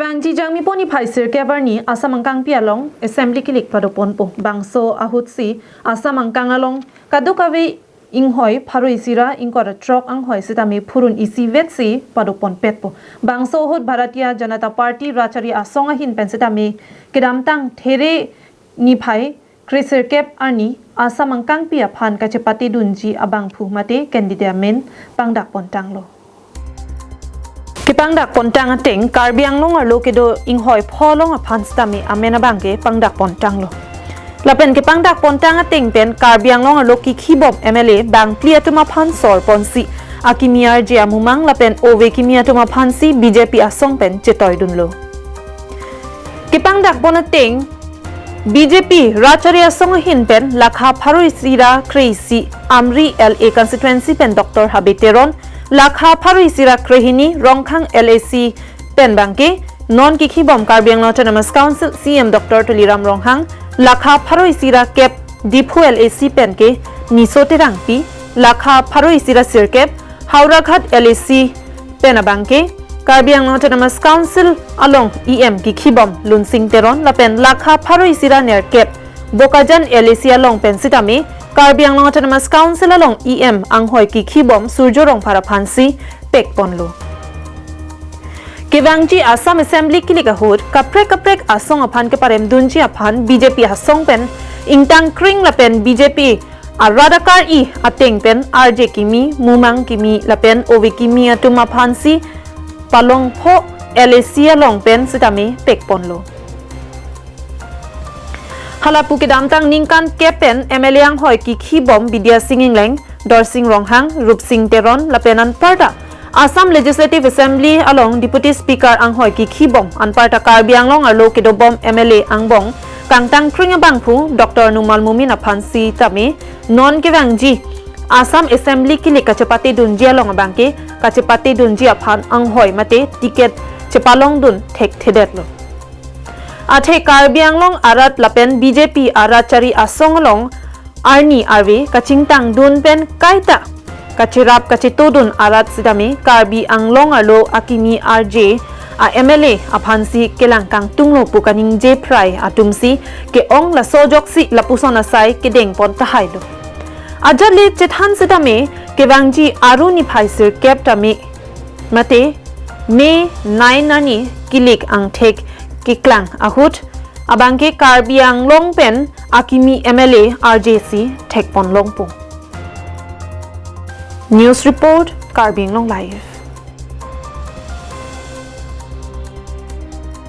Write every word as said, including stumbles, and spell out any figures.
Vangji Jangmipo niphai sirkep arni Assam angkangpi along Assembly kilik padoponpo. Bangso ahutsi Assam angkang along kadokave inghoi pharo isi ra ingkoi ra throk anghoi sitame phurun isivetsi padoponpetpo. Bangso ahut Bharatiya Janata Party Rajchari Asong ahin pen sitame kedamtang There niphai kresirkep arni Assam angkangpi aphan kachepatedunji abangphu mate candidate amen pangdakpontanglo. Kepangdakpontang ateng Karbi Anglong arlo kedo inghoi pho along aphan sitame amen abangke pangdakpontanglo. Lapen kepangdakpontang ateng pen Karbi Anglong arlo kikhibom M L A bangphli atum aphan sorponsi akimi arje amumang lapen ove kimi atum aphansi B J P asong pen chetoidunlo. Kepangdakpon ateng B J P Rajchari Asong ahin pen lakha pharo isi ra kre-isi Amri L A constituency pen Doctor Habe Teron, lakha pharo isi ra krehini Rongkhang L A C pen bangke non kikhibom Karbi Anglong Autonomous Council C E M Doctor Tuliram Ronghang, lakha pharo isi ra kep Diphu L A C pen ke Niso Terangpi, lakha pharo isi ra sirkep Howraghat L A C pen abangke Karbi Anglong Autonomous Council along E M kikhibom Lunsing Teron lapen lakha pharo isi ra nerkep Bokajan L A C along pen sitame Karbi Anglong Autonomous Council along E M anghoi kikhibom Surjo Rongphar aphansi pekponlo. Kevangji Assam Assembly kilik ahut kaprek kaprek asong aphan keparemdunji aphan B J P asong pen ingtangkring lapen B J P arat akar-i ateng pen arje kimi, mumang kimi lapen ove kimi atum aphansi palongpho L A C along pen sitame pekponlo. Halapu kedamtang ningkan kep pen M L A anghoi kikhibom Bidya Sing Engleng, Dorsing Ronghang, Rupsing Teron lapen anparta Assam Legislative Assembly along Deputy Speaker anghoi kikhibom anparta Karbi Anglong arlo kedobom M L A angbong kangtangkring abangphu Doctor Numal Momin aphan sitame non kevangji Assam Assembly kilik kachepatedunji along abangke kachepatedunji aphan anghoi mate ticket chepalongdun thekthedetlo. Athe Karbi Anglong arat lapen B J P arat chari asong along arni arve kachingtangdun pen kaita kacherap kachetodun arat sitame Karbi Anglong arlo akimi arje a M L A aphansi kelang kangtunglo pu kaningje phrai atumsi ke-ong, laso ajoksi lapuson asai kedengpon tahailo. Ajat le chethan sitame kevangji Aru niphai sirkep tame mate May nine arni kilik angthek keklang ahut abangke Karbi Anglong pen akimi M L A arje si thekponlongpo. News report, Karbi Anglong Live.